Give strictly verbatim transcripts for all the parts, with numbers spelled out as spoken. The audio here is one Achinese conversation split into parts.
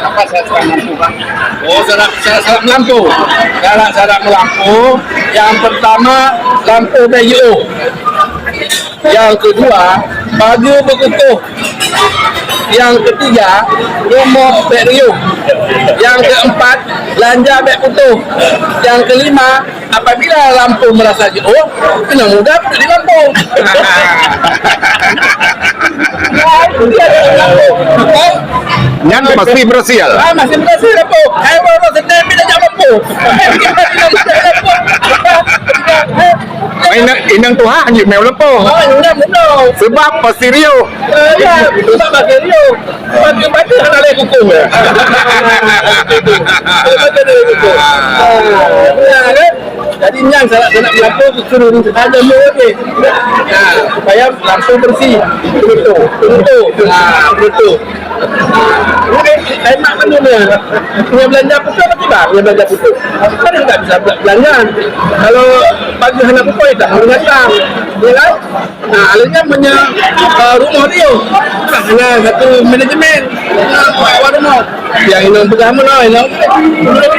Apa syarat-syarat meulampôh, Pak? Oh, syarat, syarat, syarat meulampôh. Syarat-syarat meulampôh, yang pertama, lampôh bèk jiôh. Yang kedua, pageue beukukoh. Yang ketiga, rumoh bèk riôh. Yang keempat, belanja bèk putôh. Yang kelima, apabila lampôh merasa jiôh, kena mudah putôh di lampôh. Nyan pasti berhasil. Ah, masih berhasil lampôh. Hai, baru sedang bila jak lampôh. Inong, inong tuha hana meu lampôh. Oh, inong, inong. Sebab pasti riôh. Eh, ya, sebab pasti riôh. Bagi-bagi hana lé kukoh. Bagi-bagi hana lé kukoh. Ah, ya, kan? Jadi, nyan salah, salah meulampôh, suruh ni saja, okey. Nah, supaya langsung bersih. Betul. Betul. Ah, betul. Okey, saya nak mana ni? Punya belanja putôh atau tidak? Punya belanja putôh. Kan tak bisa bela-, belanja. Kalau bagi hana putôh, tak boleh datang. Ya kan? Nah, alèh nyan meunyoe, eh, rumoh riôh, nah, satu manajemen, eh, buat rumoh. Yang inong peugah meunoe, inong peugah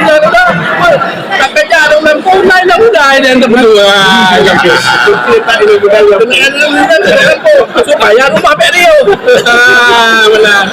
meunoe, tapi jak dong lam puna, inong muda, inong muda. Wah, ya. Supaya rumah bèk riôh. Ah, benar.